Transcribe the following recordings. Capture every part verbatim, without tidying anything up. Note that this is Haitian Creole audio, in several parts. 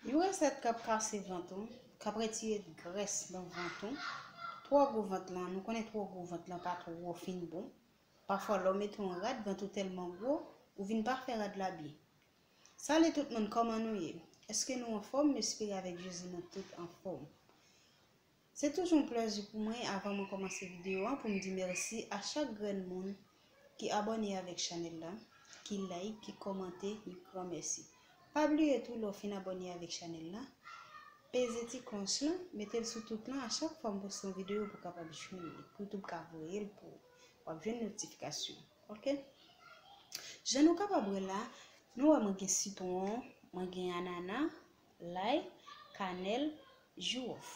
Yon resèt k ap kase vant ou, k ap retire grès nan vant ou. Twò gwo vant lan, nou konnen twò gwo vant lan pa twò fin bon. Pafwa lè w mete yon rad, vant ou tèlman gwo, ou vin pa fè rad la byen. Sali tout moun, kòman nou ye? Èske nou anfòm? M espere avèk Jezi nou tout anfòm. Se toujou yon plèzi pou mwen, avan mwen kòmanse videyo an, pou m di mèsi a chak grenn moun ki abòne avèk chanèl la, ki like, ki kòmante, yon gran mèsi. Pa bliye tou, lè w fin abòne avèk chanèl la, peze ti klòch lan, mete l sou tout lan, a chak fwa m poste yon videyo pou w kapab jwenn li, pou YouTube ka voye l pou ou, w ap jwenn notifikasyon. Oke? Jan nou kapab wè la, nou wè mwen gen sitwon, mwen gen anana, lay, kanèl, jiwòf.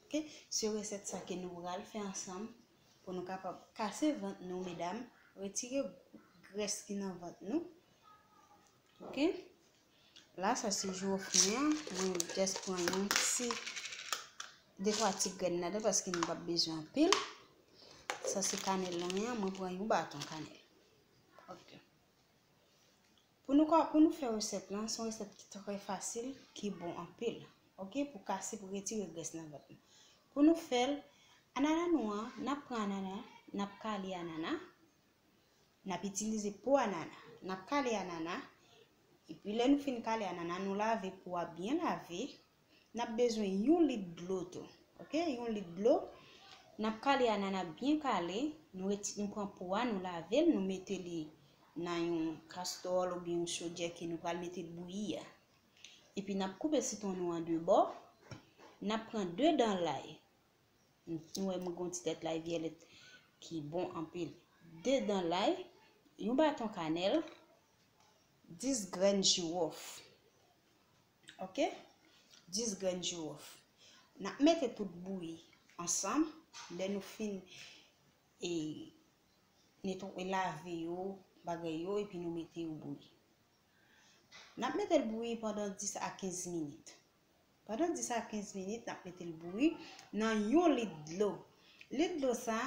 Oke? Se resèt sa ke nou pral fè ansanm pou nou kapab kase vant nou, medam, retire grès ki nan vant nou. Oke? La, sa se jiwòf mwen an. Mwen just pran yon ti, de twa ti grenn ladan paske nou p ap bezwen anpil. Sa se kanèl lan mwen an. Mwen pran yon baton kanèl. Oke. Pou nou ka, pou nou fè resèt lan, se yon resèt ki trè fasil, ki bon anpil. Oke, pou kase, pou retire grès nan vant nou. Pou nou fè l, anana nou an, n ap pran anana, n ap kale anana, n ap itilize po anana, n ap kale anana, epi lè nou fin kale anana, nou lave po a byen lave, n ap bezwen yon lit dlo tou. Oke, yon lit dlo. N ap kale anana byen kale. Nou reti-, nou pran po a, nou lave l, nou mete li nan yon kastwòl oubyen yon chodyè ke nou pral mete l bouyi a. Epi n ap koupe sitwon nou an de bò. N ap pran de dan lay. Nou wè mwen gen yon ti tèt lay vyèlèt ki bon anpil. De dan lay, yon baton kanèl, dis grenn jiwòf. Oke? Dis grenn jiwòf. N ap mete tout bouyi ansanm. Lè nou fin e netwaye, lave yo, bagay yo, epi nou mete yo bouyi. N ap mete l bouyi pandan dis a kenz minit. Pandan dis a kenz minit, n ap mete l bouyi nan yon lit dlo. Lit dlo sa,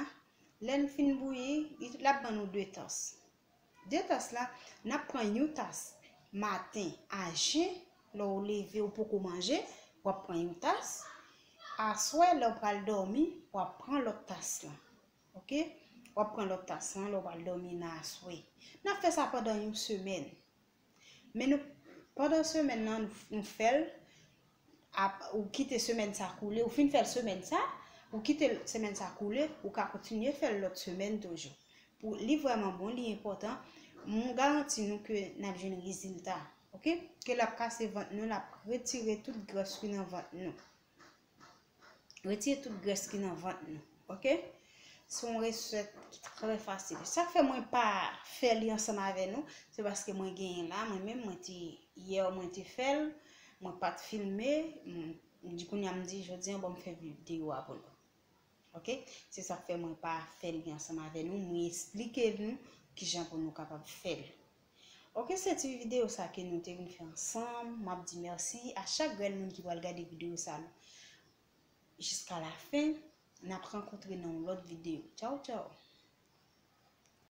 lè l fin bouyi, l ap ban nou de tas. De tas la, n ap pran yon tas maten a jen, lè w leve ou poko manje, w ap pran yon tas. Aswè, lè w pral dòmi, w ap pran lòt tas lan. Oke? W ap pran lòt tas lan, lè w pral dòmi nan aswè. N ap fè sa pandan yon semèn. Men nou, pandan semèn nan, nou, nou fè l, ap, ou kite semèn sa koule, ou fin fè l semèn sa, ou kite l semèn sa koule, ou ka kontinye fè l lòt semèn toujou. Pou li vrèman bon, li enpòtan, m garanti nou ke n ap jwenn rezilta. Oke? Ke l ap kase vant nou, l ap retire tout grès ki nan vant nou. Retire tout grès ki nan vant nou. Oke? Se yon resèt ki trè fasil. Sa k fè mwen pa fè li ansanm avè nou, se paske mwen genyen la, mwen menm, mwen te, yè mwen te fè l, mwen pa t filme, m, m di kounye a m di, jodi a, bon, m fè videyo a pou nou. Oke? Se sa k fè mwen pa fè li ansanm avè nou, mwen esplike nou kijan pou nou kapab fè l. Oke, se ti videyo sa ke nou te vin fè ansanm. M ap di mèsi a chak grenn moun ki pral gade videyo sa jiska la fen. N ap rankontre nan yon lòt videyo. Tchaw, tchaw.